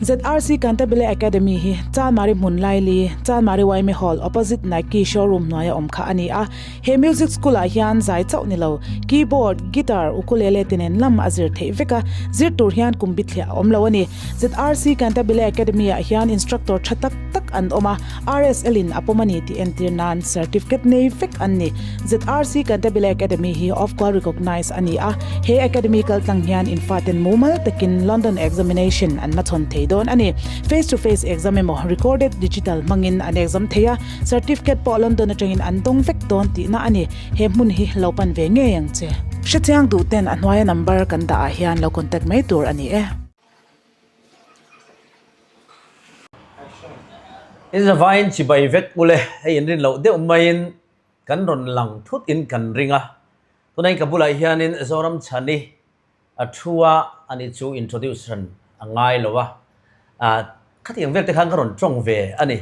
ZRC Cantabile Academy hi Chanmari hmun laili, Chanmari Yma Hall opposite Nike showroom hnuaia awm kha a ni a. He music school ah hian zai chauh ni lo, keyboard, guitar, ukulele te nen lam a zir theih vek a, zir tur hian kum bithliah a awm lo a ni. ZRC Cantabile Academy ah hian instructor tha tak tak an awm a, RSL in a pawm a ni tih entir nan certificate nei vek an ni. ZRC Cantabile Academy hi Ofqual recognise a ni a, he academy kaltlang hian infaten mumal takin London Examination an hmachhawn thei dawn a ni. Face to face exam emaw recorded digital hmangin an exam thei a, certificate pawh London atangin an dawng vek dawn tihna a ni. He hmun hi lo pan ve ngei ang che. Hrechiang duh ten a hnuaia number kan dah ah hian lo contact mai tur a ni e. In zavaiin chibai vek ule, hei in rin loh deuh maiin kan rawn lang thut in kan ring a. Tunah ka bulah hianin Zoram Chhani a thu a, ani chu introduce hran a ngai lo a. Ah, khatiang vel te khan ka rawn tawng ve a ni.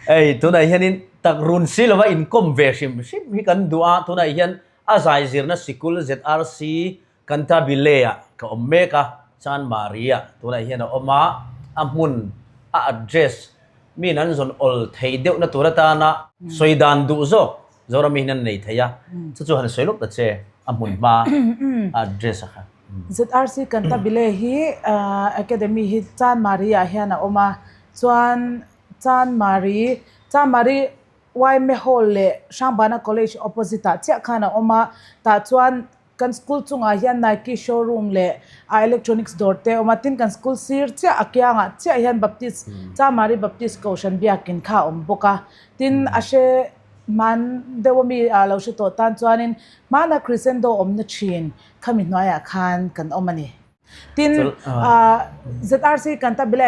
Hei tunah hianin tak run si lova inkawm ve hrim hrim hi kan duh a, tunah hian a zai zirna sikul ZRC Cantabile-ah ka awm mek a, Chanmari-ah tunah hian a awm a, a hmun, a address, miin an zawn awl thei deuhna tur atana sawi dan duh zawk Zorami hian an nei thei a, chu chu han sawi lawk ta che, a hmun hma, a address a kha. ZRC Cantabile hi Academy hi Chanmari-ah hian a awm a, chuan Chanmari, Chanmari Yma Hall leh Hrangbana College opposite-ah chiah khan a awm a, tah chuan Kan school chungah hian Nike showroom leh a electronics dawr te a awm a, tin kan school sir chiah a kiangah chiah hian Baptist Chamari Baptist Kohhran biakin kha a awm bawk a, tin a hre hman deuh ami ah lo hre tawh tan chuanin hmana Crescendo awmna thin khami hnuaiah khan kan awm a ni. Tin ZRC Cantabile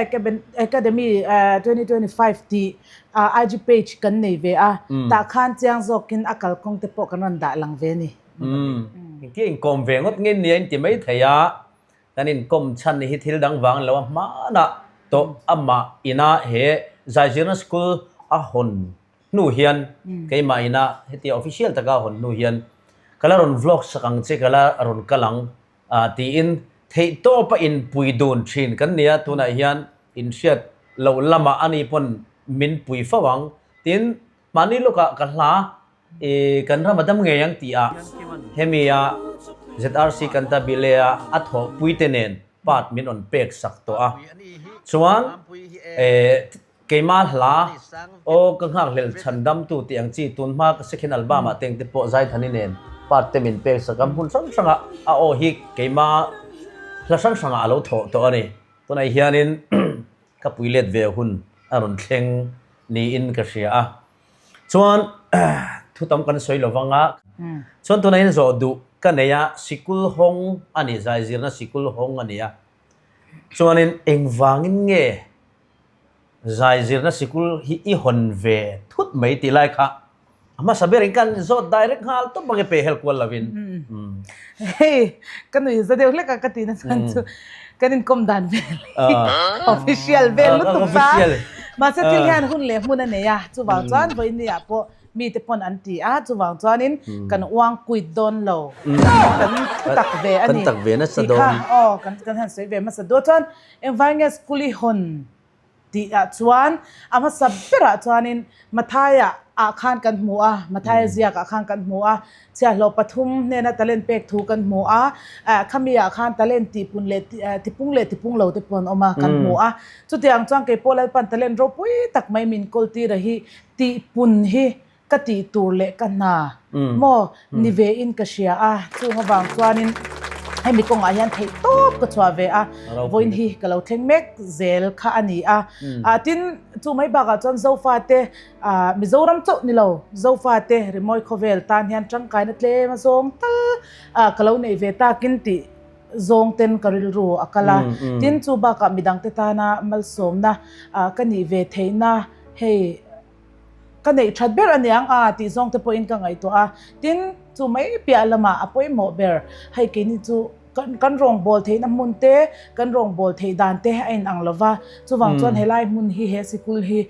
Academy 2025 tih IG page kan nei ve a, tah khan chiang zawkin a kalkawng te pawh kan rawn dah lang ve a ni. Engtia inkawm ve ngawt nge nia in ti mai thei a, kan inkawm chhan hi thil dang vang lo a hmanah tawh amah ina he Zaizirna School a hawn hnu hian keimah ina hetia official taka a hawn hnu hian ka la rawn vlog sak ang che ka la rawn kal ang tiin theihtawpa inpui dun thin kan nia tunah hian inhriat loh lamah ani pawn min pui fo ang tin mahni lawkah ka hla I kan ram a dam ngei ang tih ah hemi a ZRC Cantabile a a thawhpui te nen part min rawn pek sak tawh a. Chuan keimah hla aw ka nghakhlel chhan dam tu tih ang chi tun hma ka second album ah teng te pawh Zaithani nen part te min pek sak a hmun hrang hrang ah a aw hi keimah hla hrang hrang ah a lo thawh tawh a ni. Tunah hianin ka pui let ve hun a rawn thleng niin ka hria a. Chuan thu tam kan sawi lo vang a, chuan tunah hian zawh duh ka nei a, sikul hawng a ni, zaizirna sikul hawng a ni a, chuanin engvangin nge zaizirna sikul hi i hawn ve thut mai tih lai kha a hmasa berin kan zawt direct nghal tawp ang e peh hel kual lovin. Hei ka nui za deuh hlek a ka tihna chuan chu kan inkawm dan vel hi official vel lutuk ta mahse thil hian hun leh hmun a nei a chuvang chuan vawiin ah pawh mite pawn an ti a chuvang chuanin kan uang kuit dawn lo kan thu tak ve a ni tih kha aw kan han sawi ve hmasa duh chuan engvai nge school i hawn Tih ah chuan a hmasa berah chuanin Mathaia ah khan kan hmu a, Mathaia ziak ah khan kan hmu a, chhiahhlawh pathum hnena talent pek thu kan hmu a, khami ah khan talent tihpun leh tipung leh tipung lo te pawh an awm a, kan hmu a. Chutiang chuan keipawh Lalpan talent ropui tak mai min kawl tir a hi tihpun hi ka tih tur leh ka hna maw ni ve in ka hria a, chung avang chuanin hemi kawngah hian theih tawp ka chhuah ve a, vawiin hi ka lo thleng mek zel kha a ni a, tin chu mai bakah chuan Zofate Mizoram chauh ni lo Zofate rimawi khawvel tan hian tangkaina tlem a zawng tal ka lo neih ve takin tih zawng ten ka rilru a kal a, tin chu bakah midangte tana malsawmna ka nih ve theihna hei. Ka neih that ber a niang a tih zawng te pawhin ka ngaihtuah a, tin chu mai piah lamah a pawimawh ber hei keini chu Kan rawngbâwl theihna hmun te, kan rawngbâwl theih dan te a inang lo va. Chuvang chuan helai hmun hi, he sikul hi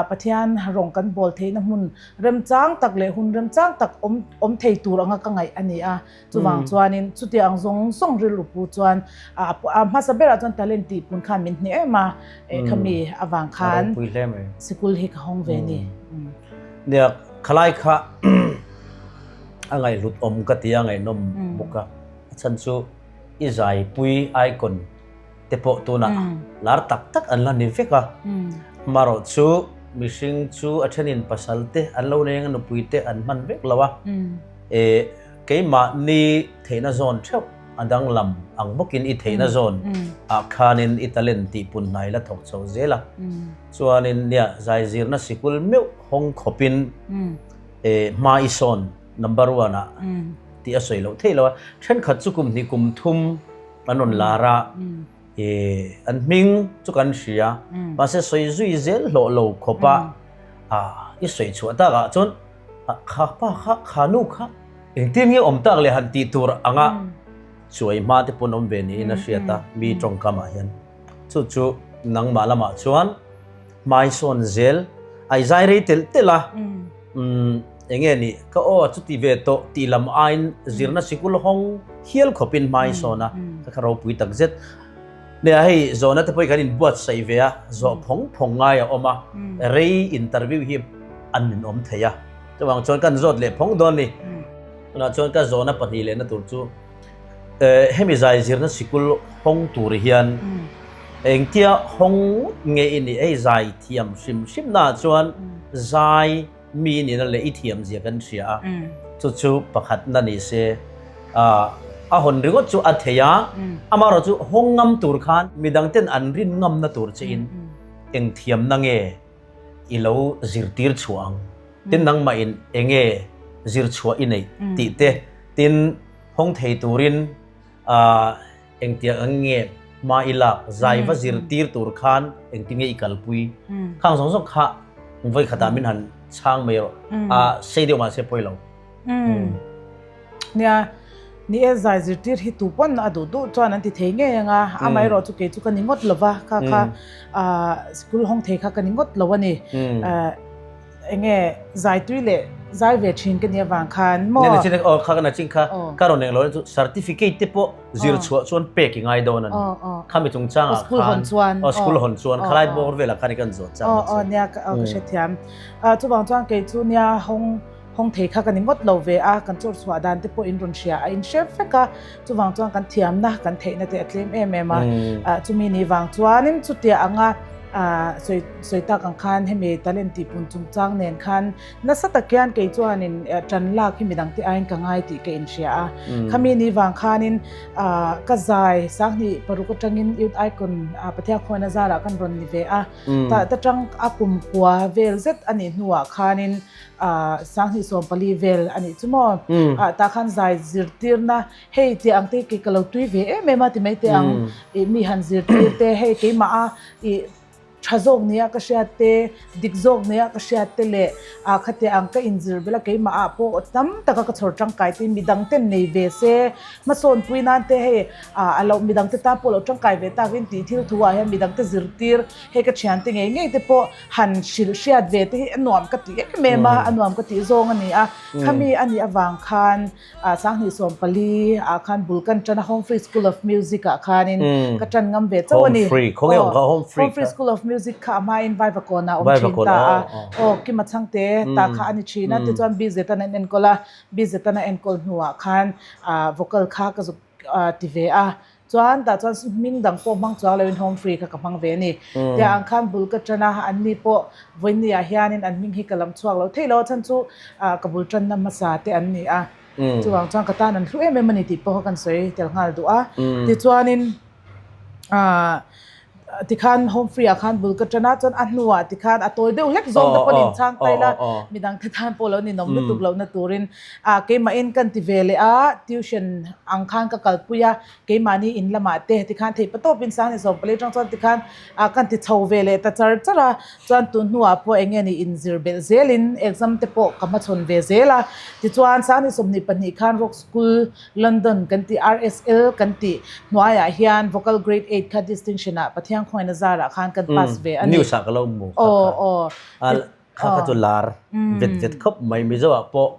Pathian rawng kan bâwl theihna hmun remchang tak leh hun remchang tak awm awm thei tur anga ka ngaih a ni a. Chuvang chuanin chuti ang zawng zawng rilru pu chuan a hmasa berah chuan talent tih pun khan min hneh em a, khami avang khan sikul hi ka hawng ve ni. Nia, khalai kha a ngaihhlut awm ka ti a, ngaihnawm bawk a. A chhan chu i zaipui icon te pawh tunah lar tak tak an la ni vek a. Amaherawh chu mihring chu a thenin pasal te an lo nei anga nupui te an hman vek lo a. E keimahni theihna zawn theuh a danglam ang bawkin i theihna zawn ah khanin i talent tih pun hnai la thawk chho zel a. Chuanin nia zaizirna sikul meuh hawng khawpin e hma i sawn number one ah tih a sawi loh theih lo a. Thenkhat chu kum hnih kum thum an rawn lar a, e an hming chu kan hria mahse sawi zui zel hlawh lo khawp a, i sawi chhuah takah chuan Kha pa kha, kha nu kha engtin nge awm tak leh han tih tur anga chuai hma te pawn awm ve niin a hriat a, mi tawngkam ah hian. Chu chu nangmah lamah chuan hmai sawn zel a i zai rei telh telh a, umm enge ni ka aw chuti ve tawh tih lam aiin zirna sikul hawng hial khawpin hmai sawn a, ka kha ropui tak zet. Nia hei zawhna te pawh hi kan inbuatsaih ve a, zawh phawng phawng ngai a awm a, rei interview hi an ninawm thei a, chuvang chuan kan zawt leh phawng dawn ni. Tunah chuan ka zawhna pahnih lehna tur chu hemi zai zirna sikul hawng tur hian engtia hawng ngawt nge i nih? Hei zai thiam hrim hrim naah chuan zai mi i nihna leh i thiam zia kan hria a, chu chu pakhatna ni se. A hawn ringawt chu a thei a, amaherawh chu hawng ngam tur khan midang ten an rin ngamna tur chein eng thiamna nge i lo zirtir chhuah ang, tin nangmah in eng nge zir chhuah i neih tih te, tin hawng thei turin engtiang ang nge hma i lak, zai va zirtir tur khan engtin nge i kalpui, khang zawng zawng kha vawi khatah min han chhang mai rawh, a sei deuh mahse pawi lo. Nia, ni e zai zirtir hi tu pawn a duh duh chuan an ti thei ngei ang a, amaherawh chu kei chu ka ni ngawt lo va, kha kha school hawng thei kha ka ni ngawt lo a ni. Eng nge zai tui leh zai ve thin ka nih avang khan maw? Nia, chin aw kha ka na chin kha ka rawn englo chu certificate te pawh zir chhuah chuan pek i ngai dawn a ni. Khami chungchangah khan school hawn chuan aw school hawn chuan khalai bawr velah khan i kan zawt chang a che. Aw nia ka hrethiam. Chuvang chuan kei chu nia hawng Hawng thei kha ka ni ngawt lo ve a, kan chawr chhuah dan te pawh in rawn hria a, in hre vek a, chuvang chuan kan thiamna, kan theihna te a tlem em em a, chumi ni vang chuanin chutia anga sawi sawi tak ang khan hemi talent tih pun chungchang nen khan nasa tak hian kei chuanin tan lak hi midang te aiin ka ngai tih ka inhria a, khami ni vang khanin ka zai sanghnih paruk atangin Youth Icon Pathian khawiin a zarah kan rawn ni ve a, tah ta tang a kumkua vel zet a nih hnuah khanin 20 pali vel a nih chu maw? Tah khan zai zirtirna hei tih ang te kei ka lo tui ve em em a ti mai teh ang. Ih mi han zirtir te hei keimah a ih tha zawk nia ka hriat te, dik zawk nia ka hriat te leh ah khatiang ang ka inzir bel a keimah ah pawh tam taka ka chhawr tangkai te midang ten nei ve se hmasawn pui nan te hei ah a lo midang te tan pawh lo tangkai ve tak in tih thil thu ah hian midang te zirtir hei ka thiante ngei ngei te pawh han hrilh hriat ve te hi a nuam ka ti em em a, a nuam ka tih zawng a ni a. Khami a nih avang khan 20 pali ah khan bul kan tan a, Home Free School of Music ah khanin ka tan ngam ve chauh a ni. Home Free, khawnge awm kha Home Free kha? Home Free School of Music kha a hmain Vaivakawn ah awm thin ta a, aw Kima Chhangte ta kha a ni thin a, tichuan BZ-an an enkawl a, BZ-an a enkawl hnuah khan vocal kha ka zuk ti ve a. Chuan tah chuan hming dang pawh hmang chuang loin home free kha ka hmang ve a ni. Tiah ang khan bul ka tan a, an ni pawh vawiin ah hianin an hming hi ka lam chhuak lo theih lo a chhan chu ka bul tanna hmasa te an ni a. Chuvang chuan ka tan an hlu em em a ni tih pawh kha kan sawi tel nghal duh a. Tichuanin. Tikhan home free ah khan bul ka tan a, chuan a hnuah tikhan a tawi deuh hlek zawng te pawn in chhang ta ila, midang te tan pawh lo ninawm lutuk lohna turin ah keimahin kan ti ve leh a, tuition ang khan ka kalpui a, keimahni in lamah te tikhan theih patawpin Sanghnih 14 atang chuan tikhan ah kan ti chho ve leh ta char char a, chuan tun hnuah pawh eng nge ni inzir belh zelin exam te pawh ka hmachhawn ve zel a, tichuan Sanghnih 22 khan Rock School London kan tih RSL kan tih hnuaiah hian vocal grade 8 kha distinction ah Pathian khawngaihna zarah khan kan pass ve a ni. News ah ka lo hmu kha kha. Kha kha chu lar vet vet khawp mai Mizo ah pawh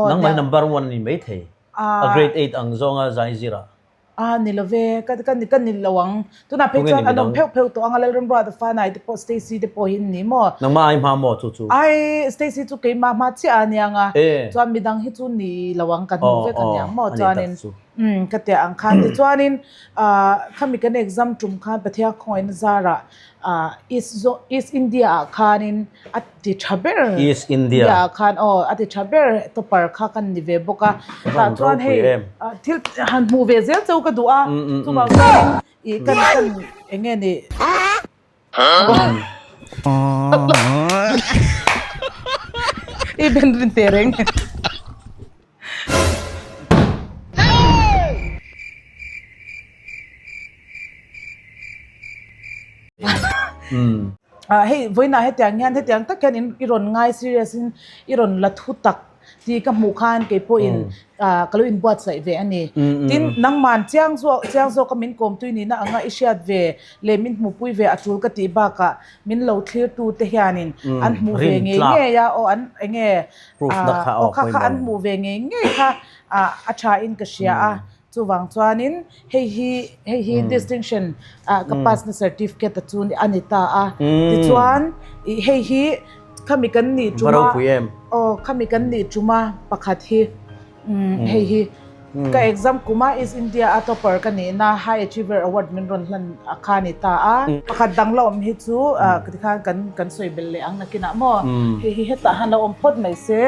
nangmah hi number one ni mai thei a grade 8 ang zawnga zai zir ah. A ni lo ve, ka ka ka ni lo ang. Tunah phei chuan an awm pheuh pheuh tawh ang a, Lalramruata Fanai te pawh Stacy te pawh hi an ni maw? Nangmah ai hma maw chu chu? Ai, Stacy chu keimah hma chiah a niang a, chuan midang hi chu ni lo ang kan hmuh vek a niang maw? Chuanin umm ka tia ang khan tichuanin ah khami kan exam tum khan Pathian khawngaihna zarah ah East East India ah khanin a ti tha ber East India ah khan aw a ti tha ber topper kha kan ni ve bawk a tah chuan hei thil han hmuh ve zel cheu ka duh a chuvang chuanin ih kan kan eng nge ni i ben rin teh reng. Hei vawiinah hetiang hian hetiang tak hian i rawn ngai serious in i rawn la thu tak tih ka hmuh khan kei pawhin ka lo inbuatsaih ve a ni. Tin, nangman chiang zawk chiang zawka min kawmtui nihna anga i hriat ve leh min hmuhpui ve a tul ka tih bakah min lo thlirtu te hianin an hmuh ve ngei ngei a aw an eng nge aw kha kha an hmuh ve ngei ngei kha a tha in ka hria a. Chuvang chuanin hei hi hei hi distinction ah ka pass na certificate a chu a ni ta a. Tichuan ih hei hi khami kan nih tuma aw khami kan nih tuma pakhat hi umm hei hi ka exam kuma East India a topper ka nihna High Achiever Award min rawn hlan a kha a ni ta a. Pakhat dang la awm hi chu ah tikhan kan kan sawi belh leh ang nakinah maw hei hi hetah han lo awm phawt mai se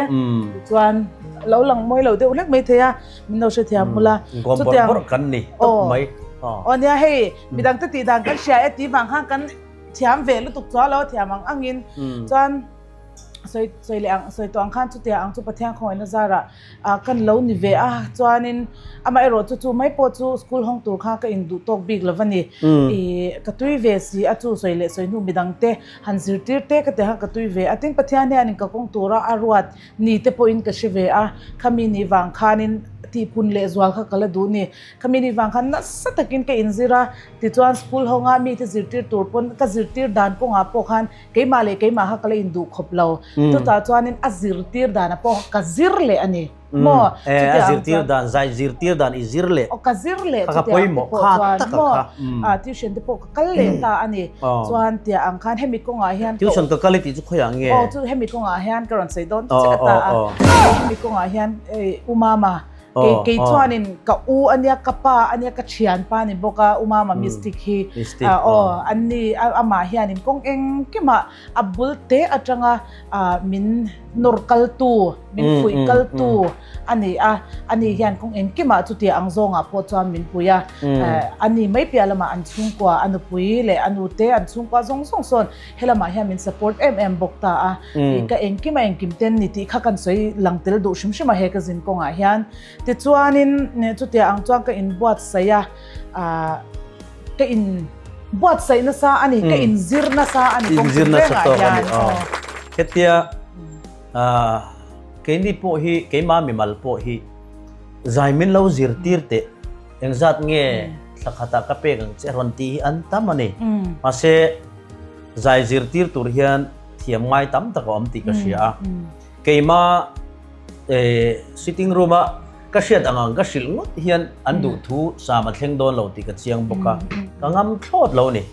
tichuan lo lang mawi lo deuh hlek mai thei a. Min lo hrethiam hmul a. Gawm bawrh bawrh kan ni tawp mai. Aw nia hei midang te tih dan kan hria e tih vang khan kan thiam ve lutuk chuan lo thiam ang angin chuan sawi sawi leh ang sawi tawh ang khan chutia ang chu Pathian khawngaihna zarah ah kan lo ni ve a chuanin amaherawh chu chu mai pawh chu school hawng tur khan ka induh tawk bik lo a ni ih ka tui ve si a chu sawi leh sawi hnu midang te han zirtir te ka tih khan ka tui ve a tin Pathian hianin ka kawng tura a ruat Ni te pawhin ka hre ve a, khami ni vang khanin tihpun leh zual kha ka la duh ni. Khami ni vang khan nasa takin ka inzir a, tichuan school hawnga mite zirtir tur pawn ka zirtir dan kawngah pawh khan keimah leh keimah kha ka la induh khawp lo. Chutah chuanin a zirtir danah pawh ka zir leh a ni maw? E, a zirtir dan, zai zirtir dan i zir leh. Aw, ka zir leh chutiang te pawh chuan maw? Tuition te pawh ka kal leh ta a ni. Chuan tiah ang khan hemi kawngah hian ka Tuition ka kal i tih chu khawiah nge? Aw chu hemi kawngah hian ka rawn sawi dawn chiah ta a. Hemi kawngah hian ei U Mama kei kei chuanin ka u ania ka pa ania ka thianpa ni bawk a U Mama Mystic hi aw an ni amah hianin kawng engkimah a bul te atanga min nawr kaltu min fuih kaltu a ni a, ani hian kawng engkimah chutia ang zawngah pawh chuan min pui a, ani mai piah lamah an chhungkua, a nupui leh a nute an chhungkua zawng zawng sawn helamah hian min support em em bawk ta a, ka engkima engkim ten ni tih kha kan sawi lang tel duh hrim hrim a he ka zin kawngah hian. Tichuanin chutia ang chuan ka inbuatsaih a, ka in buatsaih nasa a ni, ka inzir nasa a ni kawng tin rengah hian. Hetia Keini pawh hi, keimah mimal pawh hi zai min lo zirtir teh, engzat nge thla khatah ka pek ang che rawn tih hi an tam a ni. Mahse, zai zirtir tur hian thiam ngai tam tak a awm tih ka hria a. Keimah sitting room a ka hriat ang ang ka hrilh ngawt hian an duhthu sam a thleng dawn lo tih ka chiang bawk a, ka ngam thlawt lo a ni.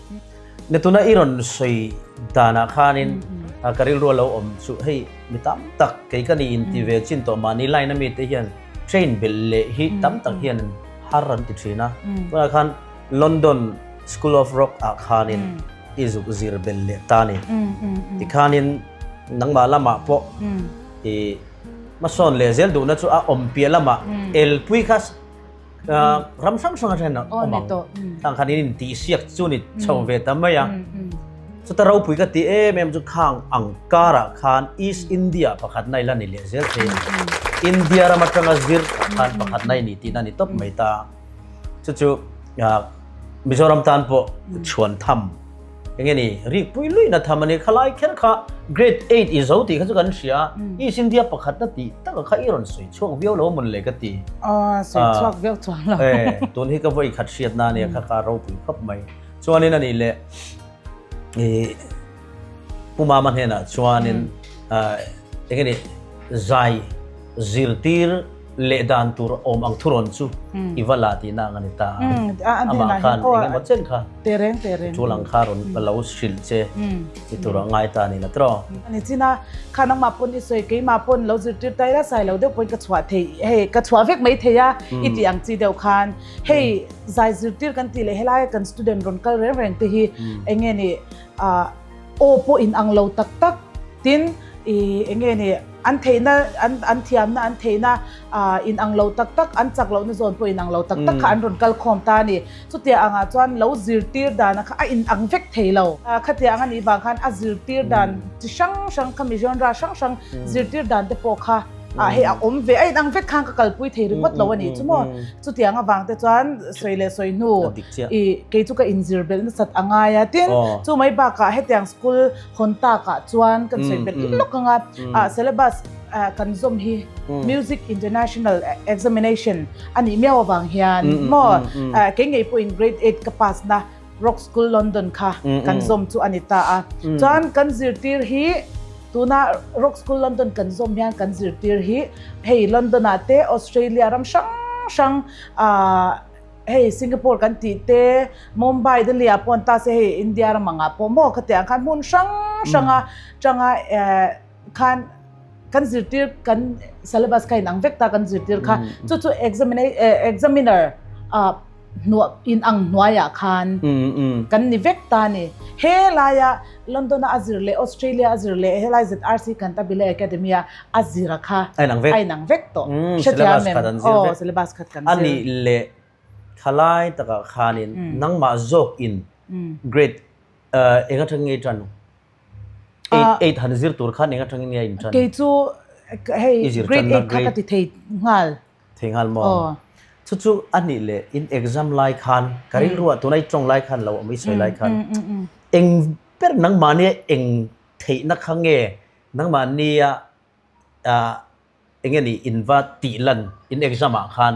Ni tuna i rawn sawi danah khanin ka rilru a lo awm chu hei mi tam tak kei ka ni inti ve chin tawh mahni line a mite hian train belh leh hi tam tak hian har an ti thin a. Tunah khan London School of Rock ah khanin i zuk zir belh leh ta ni. Tikhanin nangmah lamah pawh i hmasawn leh zel duhna chu a awm piah lamah elpui kha. Ram hrang hrang atangin an awm ang. Khang khan in intihsiak chu ni chho ve ta mai a. Chuta ropui ka ti em em chu khang ang karah khan East India pakhat na ila ni leh zel thei a ni. India ram atanga zir khan pakhat na i ni tihna a ni tawp mai ta. Chu chu Mizoram tan pawh chhuan tham. Enge ni, rikpui luihna tham a ni. Khalai kher kha Grade 8 i zo tih kha chu kan hria. East India pakhatna tih taka kha i rawn sawi chhuak viau lo mawn le ka ti. Aw, sawi chhuak viau chuang lo. E, tun hi ka vawi khat hriatna a nia kha ka ropui khawp mai. Chuanin a nih leh i Pu Mama hnenah chuanin enge ni zai zirtir leh dan tur awm ang thurawn chu i va la tihna ang a ni ta a. Amah khan eng emaw chen kha tul ang kha rawn lo hrilh che i tur a ngai ta a ni la tiraw. Ani chin a, kha nangmah pawn i sawi keimah pawn lo zirtir ta ila sai lo deuh pawhin ka chhuah thei hei ka chhuah vek mai thei a i tih ang chi deuh khan hei zai zirtir kan tih leh helaia kan student rawn kal reng reng te hi eng nge ni aw pawh inang lo tak tak tin ih eng nge ni an theihna an an thiamna an theihna ah inang lo tak tak an chak lohna zawn pawh inang lo tak tak kha an rawn kal khawm ta a ni. Chutiang angah chuan lo zirtir dana kha a inang vek thei lo. Khatiang a nih vang khan a zirtir dan chi hrang hrang khami genre hrang hrang zirtir dan te pawh kha ah hei a awm ve a inang vek khan ka kalpui thei ringawt lo a nih chu maw. Chutiang avang te chuan sawi leh sawi hnu ih kei chu ka inzir belh nasat a ngai a tin chu mai bakah hetiang school hawn takah chuan kan sawi belh lawk ang a ah syllabus kan zawm hi music international examination a nih miau avang hian maw kei ngei pawhin grade 8 ka pass na Rock School London kha kan zawm chu a ni ta a. Chuan kan zirtir hi tuna Rock School London kan zawm hian kan zirtir hi hei London ah te Australia ram hrang hrang ah hei Singapore kan tih te Mumbai Delhi ah pawh an ta se hei India ram angah pawh maw khatiang khan hmun hrang hrang a tanga eh khan kan zirtir kan syllabus kha inang vek ta kan zirtir kha chu chu examiner ah hnuah in ang hnuaiah khan kan ni vek ta a ni. He laia London-a a zir leh Australia a zir leh helai ZRC Cantabile Academy-a a zira kha a inang vek a inang vek tawh. Hrethiam em? Aw syllabus khat kan zir. A nih leh thalai takah khanin nangmah zawkin grade eng atang nge i tan? 8 han zir tur khan eng atangin nge in tan? Kei chu hei grade 8 kha ka ti thei nghal. Thei nghal maw? Aw. Chu chu a nih leh in exam lai khan ka rilruah tuna i tawng lai khan lo awm i sawi lai khan eng ber nangmahnia eng theihna kha nge nangmahnia eng nge ni in va tih lan in exam ah khan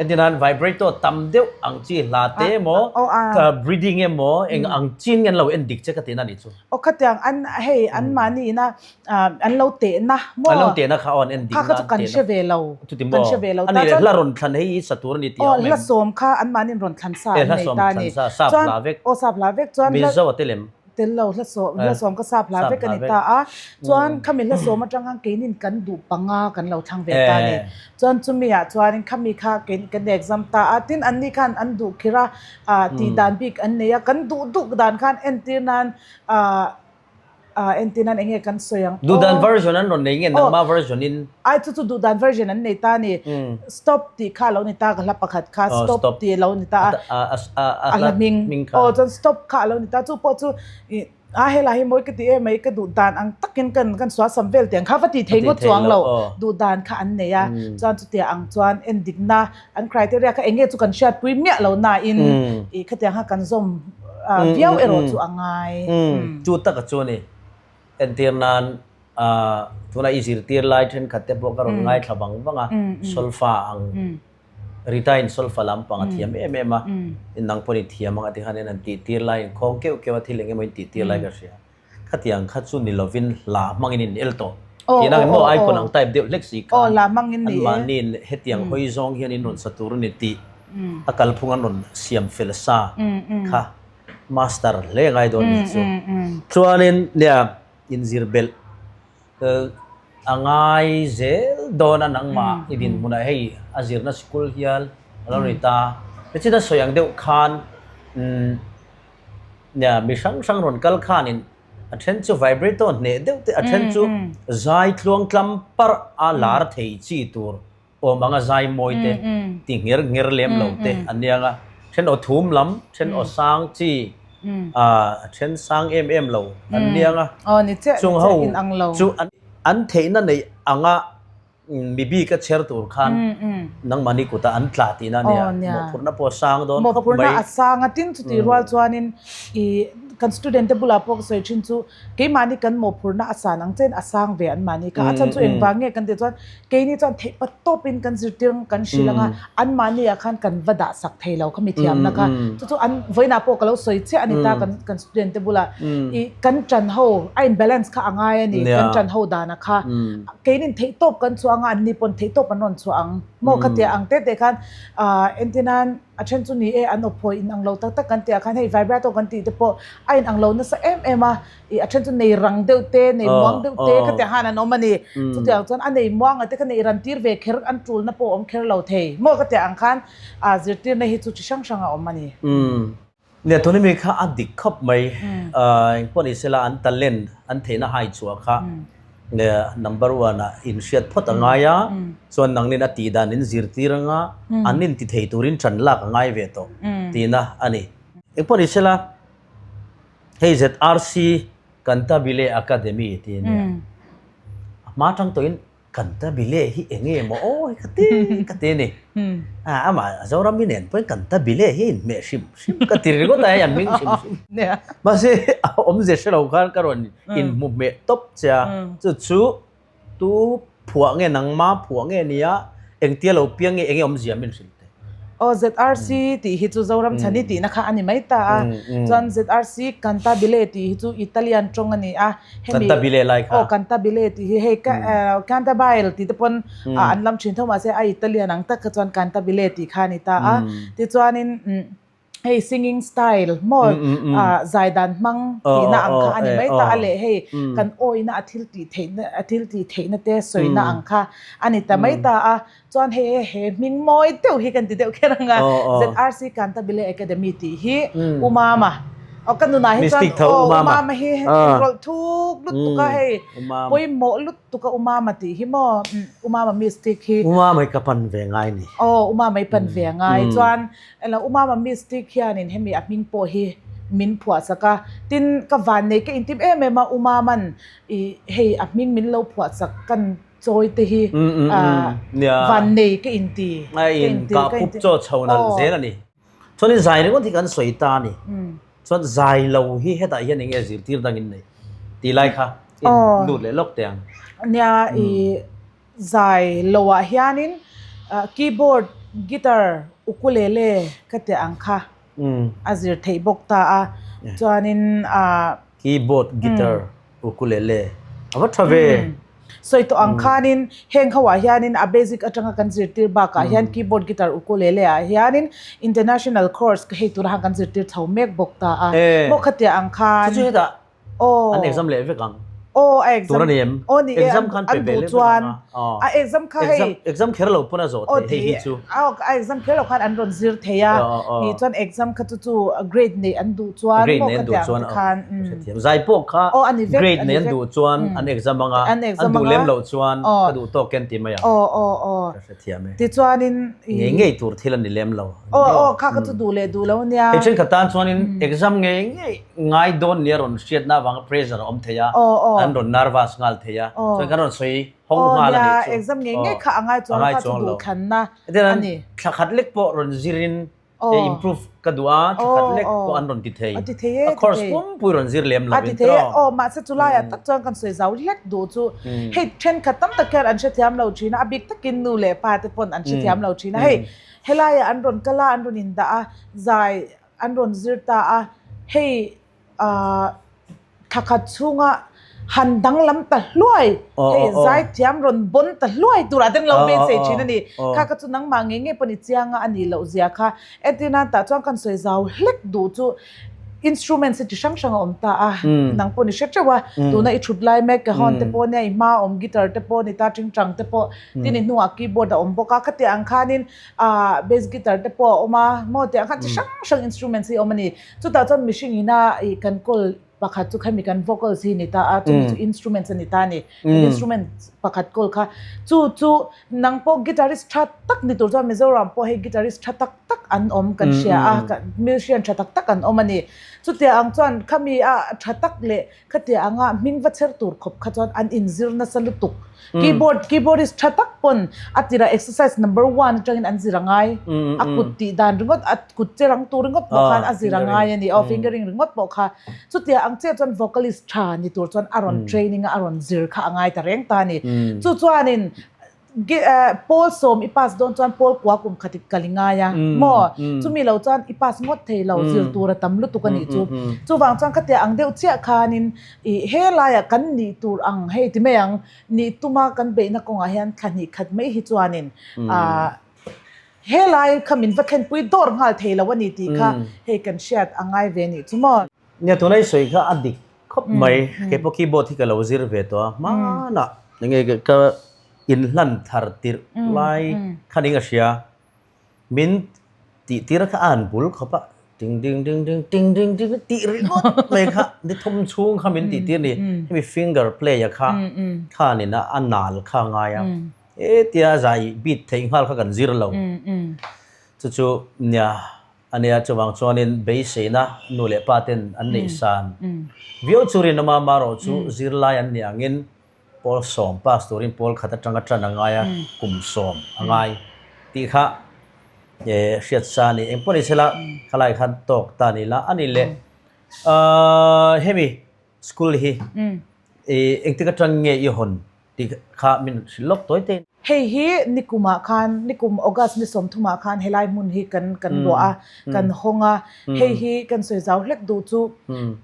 entir nan vibrato tam deuh ang chi hla te emaw breathing emaw eng ang chin nge an lo en dik che ka tihna a nih chu. Aw khatiang an hei anmahni ina an lo tehna maw? An lo tehna kha aw an en dikna Kha kha chu kan hre ve lo. Chuti maw? Kan hre ve lo. A nih leh hla rawn thlan hei i sa tur a ni tih a awm em? Aw hla sawm kha anmahniin rawn thlan sa an nei ta a ni. Hla sawm thlan sa, sap hla vek. Aw sap hla vek chuan Mizo a tel em? Tel lo, hla sawm, hla sawm kha sap hla vek a ni ta a. Chuan khami hla sawm atang khan keinin kan duh panga kan lo thlang ve ta a ni. Chuan chumi ah chuanin khami kha kan exam ta a, tin anni khan an duh khir a, tih dan bik an nei a, kan duh duh dan khan entir nan Entir nan enge kan sawi ang. Duhdan version an rawn nei nge nangma version in? Ai chu chu duhdan version an nei ta a ni. Stop tih kha a lo ni ta ka hla pakhat kha stop tih a lo ni ta a. A hla hming. Aw chuan stop kha a lo ni ta chu pawh chu a helai hi mawi ka ti em mai ka duhdan ang takin kan kan suasam vel tih ang kha va tih thei ngawt chuang lo. Duhdan kha an nei a chuan chutia ang chuan endikna An criteria kha enge chu kan hriatpui miah lo nain i khatiang kha kan zawm viau erawh chu a ngai. Chu taka chu a ni. Entir nan tuna i zirtir lai thenkhat te pawh ka rawn ngaithla vang vang a, solfa ang Rita in solfa lampang a thiam em em a, nang pawn i thiam ang a ti khan in an tihtir lai in khawng keuh keuh a thil eng emaw in tihtir lai ka hria. Khatiang kha chu ni lovin hla hmangin in el tawh. Tihna ang maw icon ang type deuh hlek si khan anmahniin hetiang hawi zawng hian in rawn sa tur a ni tih a kalphung an rawn siam fel sa kha master hle ngai dawn ni chu. Chuanin nia inzir belh a ngai zel dawn a nangmah i dinhmunah hei a zirna sikul hial a lo ni ta. Tichuan a sawi ang deuh khan Nia, mi hrang hrang rawn kal khanin a then chu vibrato hneh deuh te, a then chu zai tluang tlam parh a lar thei chi tur awm anga zai mawi te ti ngher ngher lem lo te an nia nga then aw thum lam then aw sang chi a then sang em em lo an nia nga chung ho chu an theihna neih anga Mi bik a chher tur khan nangmahni kutah an tla tihna a nia. Mawhphurhna pawh a sang dawn khawp mai. Mawhphurhna a sang a, tin chutih rual chuanin i kan student te bulah pawh ka sawi thin chu keimahni kan mawhphurhna a san ang chen a sang ve anmahni kha. A chhan chu engvang nge kan tih chuan keini chuan theih pa tawpin kan zirtir ang kan hrilh ang a, anmahni ah khan kan va dah sak thei lo kha mi thiamna kha. Chu chu an vawiinah pawh ka lo sawi chiah a ni ta kan student te bulah i kan ṭan ho a in balance kha a ngai a ni kan ṭan ho dana kha. Keinin theihtawp kan chhuah anga anni pawn theihtawp an rawn chhuah ang maw kha tia ang te te khan ah entirnan a then chu ni e an awphawi in ang lo tak tak kan tih ah khan hei vibrato kan tih te pawh a in ang lo nasa em em a ih a then chu nei rang deuh te nei muang deuh te kha tia han an awm a ni chutiang chuan a nei muang a te kha nei ran tir ve kher an tulna pawh a awm kher lo thei maw kha tia ang khan ah zirtirna hi chu chi hrang hrang a awm a ni. Nia tun ami kha a dik khawp mai. Engpawh ni sela an talent an theihna hai chhuah kha number one ah inhriat phawt a ngai a, chuan nangnin a tih dan in zirtir anga an inti thei turin ṭan lak a ngai ve tawh tihna a ni. Engpawh ni sela hei ZRC Cantabile Academy tih a nia. A hma ṭang tawhin Cantabile hi eng nge maw aw hi ka ti ka ti a ni. A amah Zoram hi nen pawhin Cantabile hi a inhmeh hrim hrim ka ti ringawt a hei an hming hrim hrim. Mahse a awmze hre lo khan ka rawn inhmu hmeh tawp che a, chu chu tu phuah nge nangma phuah nge nia engtia lo piang nge eng nge awmzia min hrilh teh. Aw ZRC tih hi chu Zoram Chhani tihna kha a ni mai ta a, chuan ZRC Cantabile tih hi chu Italian tawng a ni a, hemi Cantabile lai kha. Aw Cantabile tih hi hei Cantabile tih te pawn an lam thin tho mahse a Italian ang tak kha chuan Cantabile tih kha a ni ta a, tichuanin hei singing style maw zai dan hmang tihna ang kha a ni mai ta a leh hei kan awina a thil tih theihna a thil tih theihna te sawina ang kha a ni ta mai ta a. Chuan hei he hming mawi deuh hi kan ti deuh kher ang a, ZRC Cantabile Academy tih hi U Mama aw ka nunah hi chuan aw U Mama hi inrawlh thuk lutuk a hei pawimawh lutuk a U Mama tih hi maw U Mama Mystic hi. U Mama hi ka pan ve ngai ni. Aw U Mama hi pan ve ngai chuan U Mama Mystic hianin hemi a hming pawh hi min phuah sak a, tin ka vannei ka intim em em a U Mama'n i hei a hming min lo phuah sak kan Chawi te hi van nei ka inti. A in kah pup chaw chho nalh zel a ni. Chuanin zai ringawt hi kan sawi ta a ni. Chuan zai lo hi hetah hian eng nge zirtir dangin nei tih lai kha in lut leh lawk teh ang. Nia i zai loah hianin keyboard, guitar, ukulele ka tih ang kha a zir theih bawk ta a. Chuanin a. Keyboard, guitar, ukulele a va tha ve. Sawi tawh ang khanin heng ho ah hianin a basic atanga kan zirtir bakah hian keyboard, guitar, ukulele ah hianin international course hei tura khan kan zirtir chho mek bawk ta a. Maw khatia ang khan. Chu chu hetah an exam leh vek ang. Aw a exam. Tur a ni em? Aw ni e Exam khan an pe ve duh leh vek chuan ang a. A exam kha hei. Exam exam kher lo pawn a zawh theih hei hi chu. Aw a exam kher lo khan an rawn zir thei a. Nih chuan exam kha chu chu grade neih an duh chuan Grade maw nei an duh khatiang chuan te khan. Hrethiam. Zai pawh kha Aw a ni vek grade a ni nei an vek. duh chuan an exam ang a, An exam an duh ang a. lem loh chuan Aw. ka duh tawk e an ti mai ang. Aw aw aw. Ka hrethiam e. Tichuanin i. Ngei ngei tur thil a ni lem lo. Aw aw kha kha chu duh leh duh lo nia. Hei thenkhat tan chuanin exam ngei ngei ngai dawn nia rawn hriatna avanga pressure a awm thei a, Aw aw. an rawn nervous nghal thei a, Aw. chuan kan rawn sawi hawng Aw nghal a nia nih chu. exam ngei ngei Aw. kha a ngai chuang A lo ngai kha chu chuang lo. duhthlanna Hetiang a an ni. thla khat lek pawh rawn zirin Aw. improve ka duh a, thla khat Aw lek aw. pawh an rawn ti thei. A ti thei e, A ti course thei. pumpui rawn zir lem A lovin ti thei e, tiraw. aw mahse chu laiah tak chuan kan sawi zau hlek duh chu hei thenkhat tam tak hian an hrethiam lo thin a, a bik takin nu leh pa te pawn an hrethiam lo thin a, hei helaiah an rawn kal a, an rawn indah a, zai an rawn zir ta a, hei Ahh thla khat chhunga han danglam ta hluai, hei zaithiam rawn bawn ta hluai turah te an lo beisei thin a ni. Kha kha chu nangmah ngei ngei pawh ni chianga a nih loh zia kha. Entirnan tah chuan kan sawi zau hlek duh chu instruments hi chi hrang hrang a awm ta a, nang pawh ni hre teuh a, tuna i thut lai mek cajon te pawh nia, i hma awm guitar te pawh ni ta, tingtang te pawh, tin i hnungah keyboard a awm bawk a, khatiang ang khanin ahh bass guitar te pawh a awm a, maw tiang khan chi hrang hrang instruments hi a awm a ni. Chutah chuan mihring ina ih kan kawl. Pakhat chu khami kan vocals hi ni ta a, chumi chu instruments a ni ta a ni. Kan instrument pakhat kawl kha. Chu chu nang pawh guitarist tha tak ni tur chuan Mizoram pawh hei guitarist tha tak tak an awm kan hria a, musician tha tak tak an awm a ni. Chutia ang chuan khami a tha tak leh Khatia anga hming va chher tur khawp kha chuan an inzir nasa lutuk. Keyboard, keyboardist tha tak pawn a tirah exercise number one atangin an zir a ngai. A kut tih dan ringawt, a kut che rang tur ringawt pawh khan a zir a ngai a ni. Aw, fingering ringawt pawh kha. Chutia ang chiah chuan vocalist tha ni tur chuan a rawn training a, a rawn zir kha a ngai ta reng ta a ni. Chu chuanin Pawl sawm i pass dawn chuan pawl kua kum khat i kal i ngai a maw? Chumi lo chuan i pass ngawt thei lo, zir tur a tam lutuk a nih chu. Chuvang chuan khatia ang deuh chiah khanin i he laiah kan nih tur ang hei ti mai ang, nih tuma kan beihna kawngah hian thla hnih khat mai hi chuanin he lai kha min va thlenpui dawr nghal thei lo a ni tih kha hei kan hriat a ngai ve nih chu maw? Nia tuna i sawi kha a dik khawp mai, keipawh keyboard hi ka lo zir ve tawh a, hmanah enge ka inhlan thar tirh lai khan eng a hria, min tih tir kha a han bul khawp a, ding ding ding ding ding ding ding tih ringawt mai kha ni thum chhung kha min tih tir ni, hemi finger play a kha khanin a a nal kha a ngai a, hetia zai beat theih nghal kha kan zir lo, chu chu nia a nia chuvang chuanin beiseina nu leh pa ten an neih san viau chu rinawma marawh chu zirlai an nih angin Pawl sawm pass turin pawl khat atanga tan a ngai a, kum sawm a ngai tih kha hriat sa a ni. Engpawh ni sela khalai khan tawk ta ni la a ni le. Hemi school hi engtik atang nge i hawn tih kha min hrilh lawk tawi te. Hei hi nikumah khan, nikum August ni sawmthumah khan helai hmun hi kan kan luah a, kan hawng a. Hei hi kan sawi zau hlek duh chu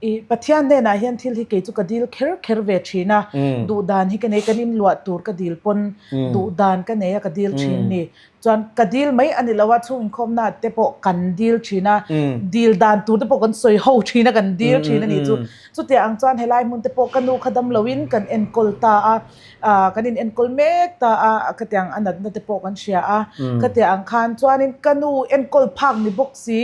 i Pathian hnenah hian thil hi kei chu ka dil kher kher ve thin a, duh dan hi ka nei, kan inluah tur ka dil pawn duh dan ka nei a ka dil thin ni. Chuan ka dil mai a ni lo a, chhung inkhawmna te pawh kan dil thin a, dil dan tur te pawh kan sawi ho thin a, kan dil thin a nih chu. Chutiang ang chuan helai hmun te pawh ka nu kha dam loin kan enkawl ta a, kan in enkawl mek ta a, khatiang a natna te pawh kan hria a, khatiang ang khan chuanin ka nu enkawl phak ni bawk si,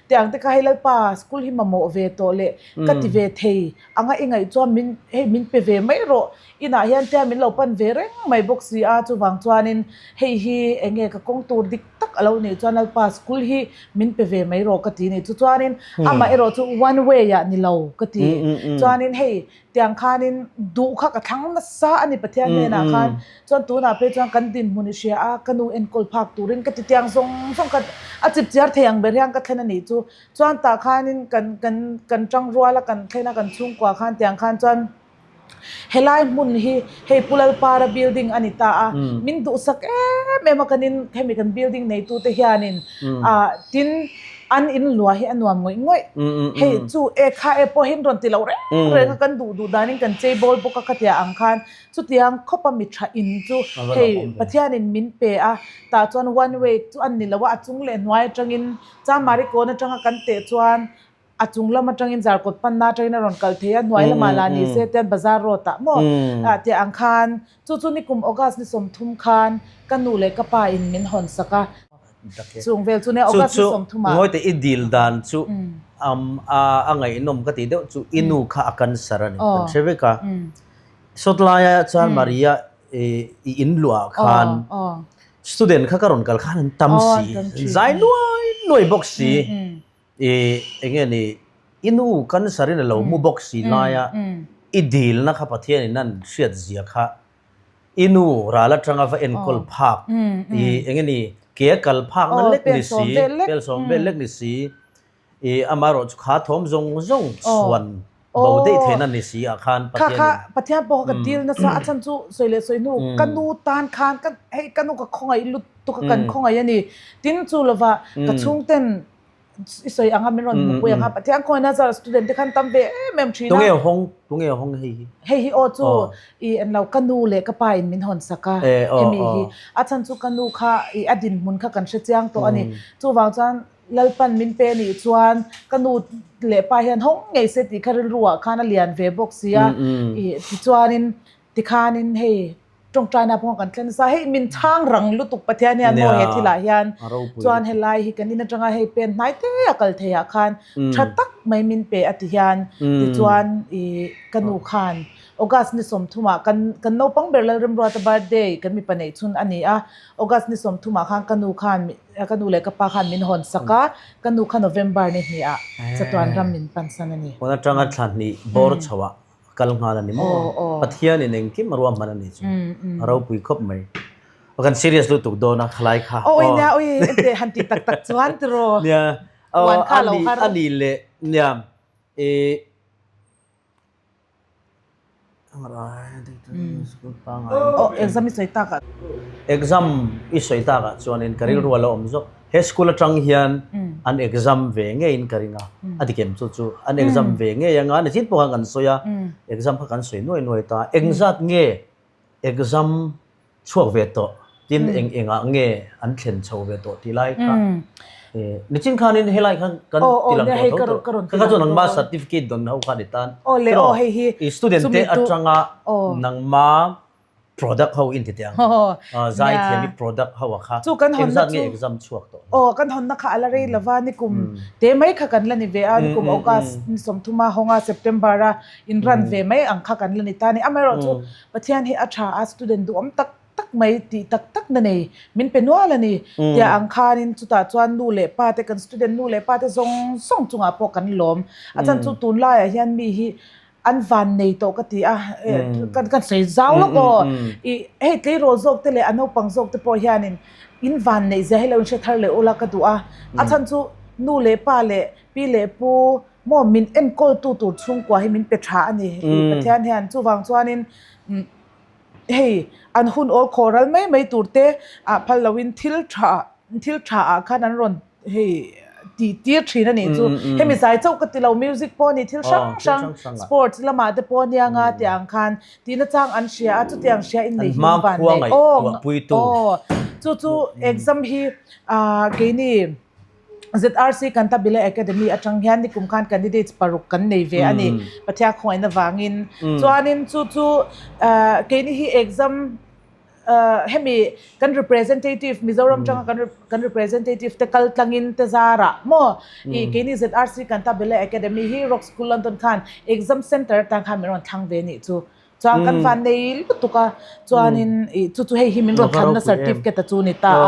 tiang te kha hei Lalpa school hi mamawh ve tawh leh ka ti ve thei anga i ngaih chuan min hei min pe ve mai rawh, inah hian tia min lo pan ve reng mai bawk si a, chuvang chuanin hei hi eng nge ka kawng tur dik tak a lo nih chuan Lalpa school hi min pe ve mai rawh ka ti ni, chu chuanin amah erawh chu one way ah ni lo ka ti, chuanin hei Tiang khanin duh kha ka thlang nasa a ni Pathian hnenah khan. Chuan tunah phei chuan kan dinhmun i hria a, ka nu enkawl phak turin ka ti tiang zawng zawng kha a chip chiar thei ang ber hian ka thlen a nih chu. Chuan tah khanin kan kan kan tang rual a kan thlen a kan chhungkua khan tiang khan chuan helai hmun hi hei Pu Lalpara building a ni ta a, min duhsak em em a kan in hemi kan building neitute hianin ah tin An in luah hi a nuam ngawih ngawih. Hei chu e kha e pawh hin rawn ti lo reng reng a kan duh duh danin kan chei bawl bawk a khatia ang khan chutiang khawpa mi tha in chu hei Pathianin min pe a tah chuan one way chu an ni lo a a chung leh hnuai atangin Chamari kawn atanga kan teh chuan a chung lam atangin Zarkawt panna atangin a rawn kal thei a hnuai lamah lah ni se tian Bazar road ah maw tih ang khan chu chu nikum August ni 30 khan ka nu leh ka pa in min hawn sak a. Chung vel chu nia August ni 30 ah. Ngawi teh i dil dan chu a ngaihnawm ka tih deuh chu i nu kha a cancer a ni kan hre vek a. Sawt laia chuan Maria i in luah khan student kha ka rawn kal khan an tam si zai nuai nuai bawk si i enge ni i nu cancer in a lo mu bawk si laia i dilna kha Pathian in an hriat zia kha I nu ral atanga va enkawl phak i eng nge ni ke a kal phak na lek ni si, pel sawm vel lek ni si, i amaherawh chu kha thawm zawng zawng chhuan bo daih theihna ni si ah khan Pathian in. Kha kha Pathian pawh kha ka dil nasa a chhan chu sawi leh sawi hnu ka nu tan khan ka hei ka nu ka khawngaih lutuk a kan khawngaih a ni. Tin chu lova ka chhungten I sawi ang a min rawn hmuhpui ang a Pathian khawngaih na zar student te khan tam ve em em thin a. Tunge hawng tunge hawng hei hi? Hei hi aw chu i en lo ka nu leh ka pa in min hawn sak a hemi hi a chhan chu ka nu kha i a dinhmun kha kan hre chiang tawh a ni chuvang chuan Lalpan min pe nih chuan ka nu leh pa hian hawng ngei se tih kha rilru ah khan a lian ve bawk si a i tichuanin tikhanin hei. Tawngtaina pawh kan thlen nasa. Hei min chhang rang lutuk Pathian hian maw he thilah hian chuan helai hi kan in atanga hei pen hnai te a kal thei ah khan tha tak mai min pe a ti hian tichuan ih ka nu khan August ni sawmthumah kan kan naupang ber Lalremruata birthday kan mipa neih chhun a ni a, August ni sawmthumah khan ka nu khan ka nu leh ka pa khan min hawn sak a, ka nu kha November ni hnih ah chatuan ram min pansan a ni. Pawn atanga thla hnih bawr chho ah kal nghal a ni maw? Pathianin engkim a ruahman a ni chu a ropui khawp mai. Kan serious lutuk dawn a khalai kha. Awi nia awi ente han ti tak tak chuan tiraw. Nia a ni leh nia i Exam i sawi tak ah. Exam i sawi tak ah chuanin ka rilru a lo awm zawk. He school atang hian an exam ve ngeiin ka ring a, a dik em chu chu an exam ve ngei anga nichin pawh khan kan sawi a, exam kha kan sawi nuai nuai ta, engzat nge exam chhuak ve tawh tin eng engah nge an thlen chho ve tawh tih lai kha nichin khanin helai khan kan ti lang tawh tho tawh kha kha chu nangma certificate dawn ho kha ni tan i student te atanga nangma product ho in ti teh ang zaithiam i product ho a kha engzat nge exam chhuak tawh aw kan hawnna kha a la rei lova nikum te mai kha kan la ni ve a nikum August ni sawmthuma hawnga September a in run ve mai ang kha kan la ni ta a ni amaherawhchu Pathian hi a tha a, student duhawm tak tak mai tih tak tak na nei min pe nual a ni. Tia ang khanin chutah chuan nu leh pa te kan student nu leh pa te zawng zawng chungah pawh kan lawm. A chan chu tunlaiah hian mi hi an van nei tawh ka ti a, kan sawi zau lawk aw. Ih hei tleirawl zawk te leh a naupang zawk te pawh hianin in van neih zia hi lo inhre thar leh ula ka duh a. A chhan chu nu leh pa leh pi leh pu Maw min enkawltu tur chhungkua hi min pe tha a ni i Pathian hian chuvang chuanin hei an hun awl khawh ral mai mai tur te ah phal loin thil tha thil tha ah khan an rawn hei tih tir thin a nih chu hemi zai chauh ka ti lo music pawh a ni thil hrang hrang sports lamah te pawh ania nga tih ang khan tihna chang an hria a chutiang hria in nei hi an van nei aw aw chu chu exam hi ah keini. ZRC Cantabile Academy atang hian nikum khan candidates paruk kan nei ve a ni, Pathian khawngaihna vangin. Chuanin chu chu keini hi exam hemi kan representative Mizoram tanga kan kan representative te kal tlangin te zarah maw i keini ZRC Cantabile Academy hi Rock School London khan exam center atang khan min rawn thlang ve nih chu. Chuan kan van nei lutuk a, chuanin ih chu chu hei hi min rawn thlanna certificate a chu ni ta a.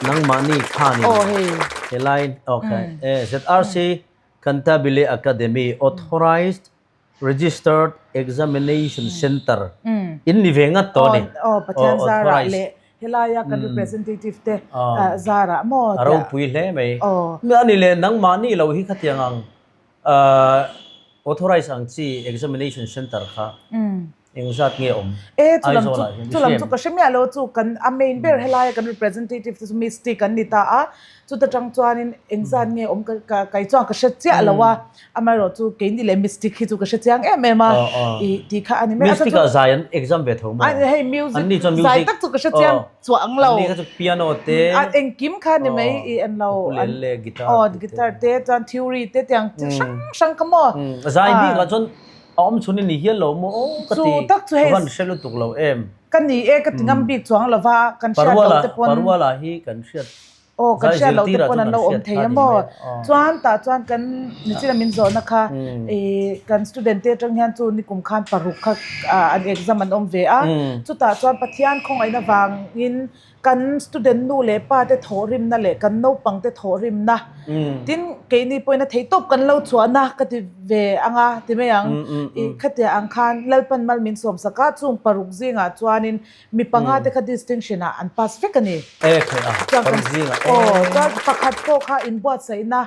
Nangmahni khanin helai okay ZRC Cantabile Academy Authorized Registered Examination Centre in ni ve ngat tawh a ni. Aw Pathian zarah leh helaia kan representative te zarah maw. A ropui hle mai. Ani leh nangmahni lo hi khatiang ang Authorized ang chi examination center kha engzat nge awm E chulam chu chulam chu ka hre miah lo chu kan a main ber helaia kan representative te chu Misty kan ni ta a chuta tang chuanin engzat nge awm ka ka kai chuan ka hre chiah lo a amaherawh chu keini leh Misty khi chu ka hre chiang em em a i tih kha a ni mai a Misty ah zai an exam ve tho maw hei music zai tak chu ka hre chiang chuang lo. Anni kha chu piano te. A engkim kha ni mai i en lo. Ukulele, guitar. Aw guitar te chuan theory te tiang chi hrang hrang kha maw. Zai bik ah chuan a awm chhun i ni hial lo maw aw ka ti. Chu tak chu hei. Ka van hre lutuk lo em. Ka ni e ka ti ngam bik chuang lo va kan hriat lo te pawn. Paruala hi kan hriat Aw kan hriat loh te pawn an lo awm thei a maw? Chuan tah chuan kan nichina min zawhna kha ih kan student te atang hian chu nikum khan paruk kha an exam an awm ve a, chutah chuan Pathian khawngaihna vangin kan student nu leh pa te thawhrimna leh kan naupang te thawhrimna tin keini pawhin a thei tawp kan lo chhuahna ka ti ve anga ti mai ang ih khatiang ang khan Lalpan mal min sawmsak a chung paruk zingah chuanin Mi panga te kha distinction ah an pass vek a ni. E khai a, paruk zingah e. Aw, chuan pakhat pawh kha inbuatsaihna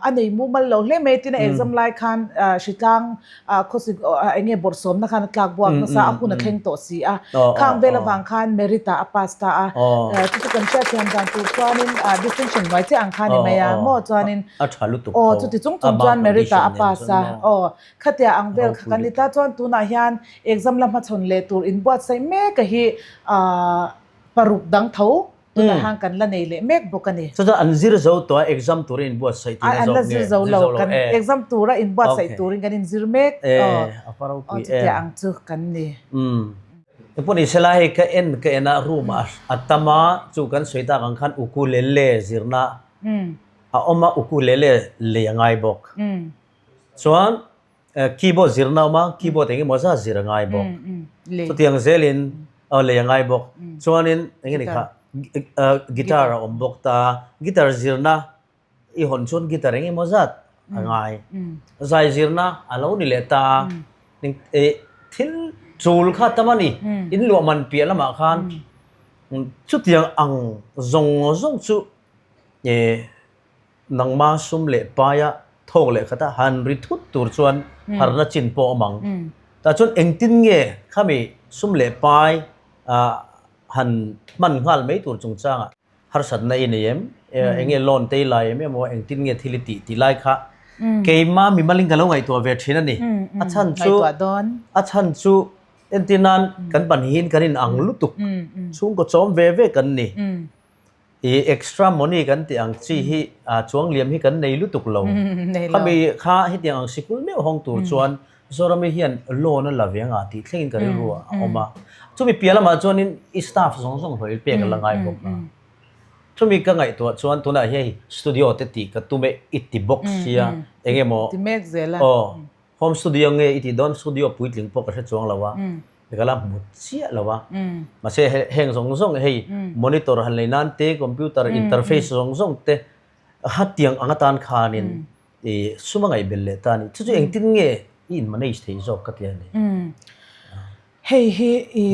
a nei mumal lo hle mai tin a exam lai khan hritlang khawsik eng nge bawrhsawmna khan a tlak buak nasa a hun a thleng tawh si a. Khang vel avang khan merit ah a pass ta a. Chu chu kan hriatthiam dan tur chuanin distinction hnuai chiah ang kha a ni mai a maw chuanin. A tha lutuk tho. Aw, chuti chung chung chuan merit ah a pass a. Aw, Khatia ang vel kha kan ni ta chuan tunah hian exam la hmachhawn leh tur inbuatsaih mek a hi paruk dang tho tunah hian kan la nei leh mek bawk a ni. Chuan an zir zo tawh a exam turin inbuatsaih tihna zawk nge? An la zir zo lo, kan exam tura inbuatsaih turin kan inzir mek. A va ropui em. Chutia ang chu kan ni. Engpawh ni sela hei ka en ka en a room ah a tam a chu kan sawi tak ang khan ukulele zirna a awm a ukulele lei a ngai bawk. Chuan keyboard zirna a awm a keyboard eng emaw zat zir a ngai bawk. Chutiang zelin aw lei a ngai bawk. Chuanin eng nge ni kha guitar a awm bawk ta guitar zirna I hawn chuan guitar eng emaw zat a ngai. Zai zirna a lo ni leh ta a, thil chul kha tam a ni. In luah man piah lamah khan chutiang ang zawng zawng chu nangma sum leh paia thawk leh khata han ri thut tur chuan harna chin pawh a awm ang. Tah chuan engtin nge khami sum leh pai han hman nghal mai tur chungchangah Harsatna i nei em? Eng nge loan te i lai em emaw engtin nge thil i tih tih lai kha keimah mimalin ka lo ngaihtuah ve thin a ni. A chhan chu a chhan chu entir nan kan pahnihin kan in ang lutuk chhungkaw chawm ve ve kan ni. I extra money kan tih ang chi hi chuang liam hi kan nei lutuk lo. Khami kha hetiang ang sikul meuh hawng tur chuan Zorami hian loan a la ve anga tih thlengin ka rilru a awm a. Chumi piah lamah chuanin i staff zawng zawng hlawh i pek a la ngai bawk a. Chumi ka ngaihtuah chuan tunah hian hei studio te tih ka tum e i ti bawk sia eng emaw Ti mek zel a. Aw home studio nge i tih dawn studio puitling pawh ka hre chuang lo a ka la hmu chiah lo a. Mahse heng zawng zawng hei monitor han lei nan te computer interface zawng zawng te hatiang ang atan khanin I sum a ngaihbel leh ta a ni. Chu chu engtin nge i in manage theih zawk ka ti a ni. Hei hi i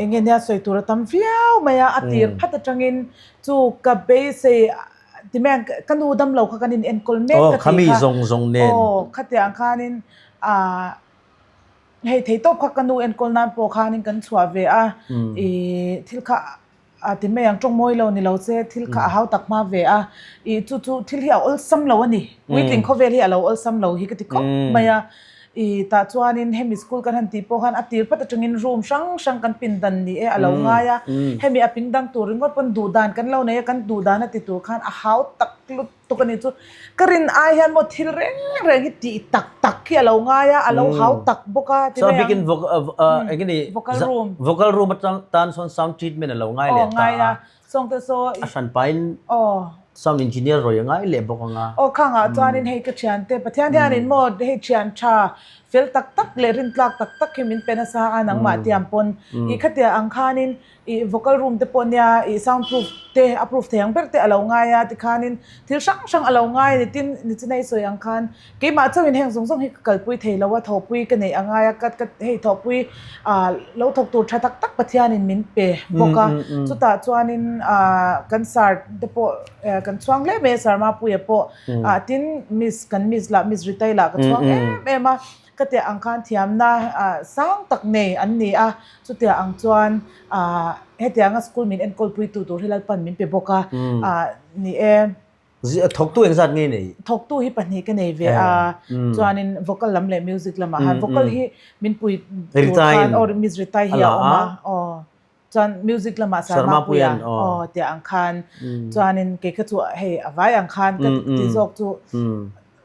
eng nge nia sawi tur a tam viau mai a, a tir phat atangin chu ka beisei ti mai ang ka nu dam lo kha kan in enkawl mek ka ti kha. Aw khami zawng zawng nen. Aw khatiang khanin ah hei theitawp kha ka nu enkawl nan pawh khanin kan chhuah ve a, i thil kha A ti mai ang, tawng mawi lo ni lo che, thil kha a hau tak hma ve a, i chu chu thil hi a awlsam lo a ni, puitling khawvel hi a lo awlsam lo hi ka ti khawp mai a, i tah chuanin hemi school kan han tih pawh khan a tir phat atangin room hrang hrang kan pin dan ni e a lo ngai a, hemi a ping dang tur ringawt pawn duh dan kan lo nei a, kan duh dan a ti tur khan a hau tak lut tuk a ni chu, ka rin ai hian maw thil reng reng hi tih tak tak hi a lo ngai a, a lo hau tak bawk a ti mai ang. Vocal room. Vocal room atang tan sawn sound treatment a lo ngai leh ta a. Sawng te saw. A hran pahin sound engineer rawi a ngai leh bawk ang a. Aw khangah chuanin hei ka thiante Pathian hianin maw hei thian tha fel tak tak leh rintlak tak tak hi min pe nasa a nangmah tiang pawn i khatia ang khanin Ih vocal room te pawh nia ih sound proof te a proof thei ang ber te a lo ngai a tikhanin thil hrang hrang a lo ngai a ni tin nichina i sawi ang khan keimah chauhin heng zawng zawng hi ka kalpui thei lo a thawhpui ka neih a ngai a ka ka hei thawhpui ah lo thawk tur tha tak tak Pathianin min pe bawk a chutah chuanin ah kan sir te pawh kan chhuang hle mai a sir Mapuia pawh ah tin miss kan miss lah miss Ritai lah ka chhuang em em a. Ka tiah ang khan thiamna sang tak nei an ni a, chutiah ang chuan hetianga school min enkawlpuitu tur hi Lalpan min pe bawk a, ni e. Thawktu engzat nge nei? Thawktu hi pahnih ka nei ve a, chuanin vocal lam leh music lamah han vocal hi min pui tur khan aw Miss Ritai hi a awm a, aw chuan music lamah Sarmapuia aw tiah ang khan chuanin kei kha chu hei a vai ang khan ka ti zawk chu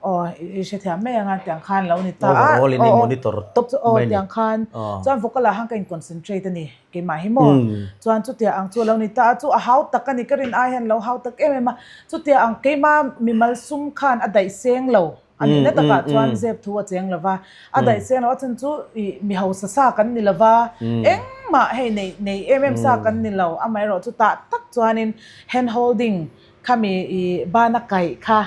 aw i hrethiam mai anga tiang khan lo ni ta a overall in i monitor tawp mai ni tiang khan chuan vocal ah khan ka in concentrate a ni keimah hi maw chuan chutiang ang chu a lo ni ta a chu a hau tak a ni ka rin ai hian lo hau tak em em a chutiang ang keimah mimal sum khan a daih seng lo A nihna takah chuan zep thu a cheng lo va, a daih seng lo a chhan chu ih mi hausa sa kan ni lo va, engmah hei nei nei em em sa kan ni lo, amaherawh chu tah tak chuanin hand holding khami ih bana kaih kha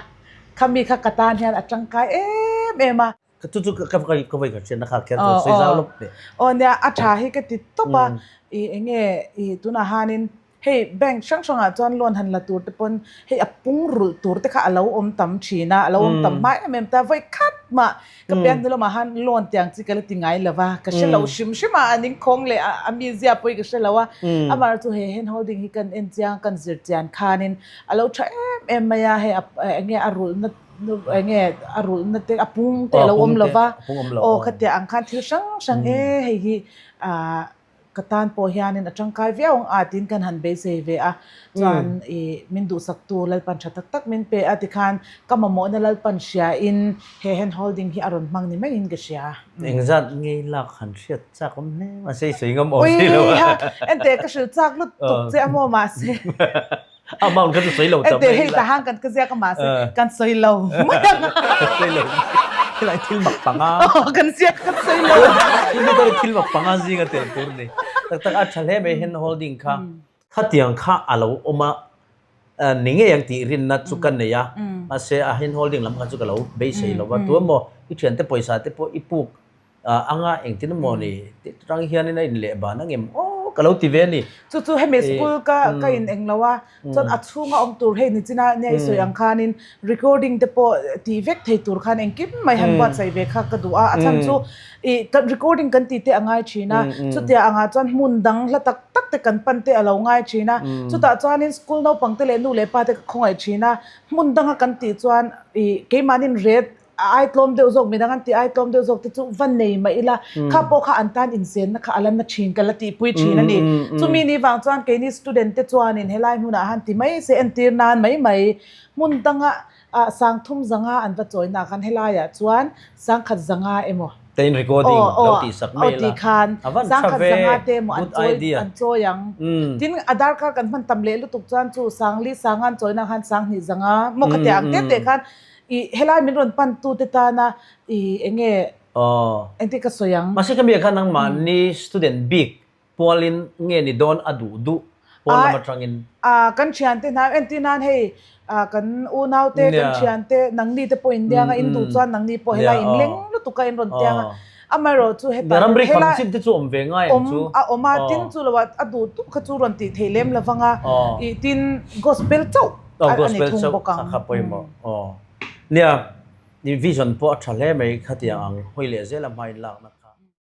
khami kha ka tan hian a tangkai em em a. Chu chu ka ka vawi khat hriatna kha kher chu sawi zau lawk teh. Aw nia a tha hi ka ti tawp a, ih eng nge ih tunah hanin Hei bank hrang hrangah chuan loan han la tur te pawn hei a pung rulh tur te kha a lo awm tam thin a, a lo awm tam hma em em ta. Vawi khat mah ka pian hnu lamah khan loan tiang chi ka la ti ngai lo va, ka hre lo hrim hrim a, an inkhawng leh a mizia pawh hi ka hre lo a. Amaherawhchu chu he hand holding hi kan en chiang kan zir chian khanin a lo tha em em mai a, hei a eng nge a rulhna eng nge a rulhna te a pung te a lo awm lo va, aw khatiang ang khan thil hrang hrang e hei hi ah. ka tan pawh hianin a tangkai viau ang a tiin kan han beisei ve a, chuan ih min duhsaktu Lalpan tha tak tak min pe a tikhan ka mamawhna Lalpan hriain he hand holding hi a rawn hmang ni maiin ka hria. Engzat ngei lak han hriat chak awm hle mahse i sawi ngam awm si lo a. Uiha enteh ka hrilh chak lutuk che a maw mahse. Amount kha chu sawi lo tam mai ila. Hei tahan kan ka ziak a mahse kan sawi lo mai ang. Kan sawi lo. Helai thil mak panga. Kan ziak kan sawi lo. Chumi dawr thil mak panga zinga tel tur ni. Tak tak a tha hle mai hand holding kha. Khatiang kha a lo awm a ni ngei ang tih rinna chu ka nei a. Mahse a hand holding lam kha chu ka lo beisei lo va. Tuemaw i thiante pawisa te pawh i puk Anga engtin emaw ni tih atang hianin a inleh ban angem aw ka lo ti ve a ni. Chu chu hemi school ka ka in eng lo a, chuan a chhunga awm tur hei nichina nia i sawi ang khanin recording te pawh tih vek thei tur khan engkim mai han buatsaih ve kha ka duh a, a chhan chu ih recording kan tih te a ngai thin a, chutia angah chuan hmun dang hla tak tak te kan pan te a lo ngai thin a, chutah chuanin school naupang te leh nu leh pa te ka khawngaih thin a, hmun danga kan tih chuan ih keimahnin ret A ai tlawm deuh zawk, midang an tih ai tlawm deuh zawk te chu va nei mah ila, kha pawh kha an tan insenna kha a la na thin ka la tihpui thin a ni. Chumi ni vang chuan keini student te chuanin helai hmunah han ti mai se entir nan mai mai hmun danga sangthum zanga an va chawina khan helaiah chuan sangkhat zanga emaw Te in recording lo tih sak mai la. Khan sangkhat zanga te emaw an chawi an chawi ang. Tin a darkar kan hman tam leh lutuk chuan chu sangli sanga an chawina khan sanghnih zanga maw khatiang ang te te khan I helai min rawn pan tu te tana i enge engtin ka sawi ang. Mahse khami ah khan nangmahni student bik pualin nge ni dawn a duh duh pawn lam atangin. Kan thiante hna entir nan hei kan unau te kan thiante nangni te pawh in diang a in duh chuan nangni pawh helai in leng lutuk a in rawn tiang a amaherawh chu hetah Ramri kham chin te chu awm ve ngai ang chu. Awm a awm a tin chu lo a duh duh kha chu rawn tih theih lem lovang a i tin gospel chauh a ni thung bawk ang. Kha pawimawh. Aw. Nia, i vision pawh a tha hle mai khatiang ang hawi leh zel a hma in lakna.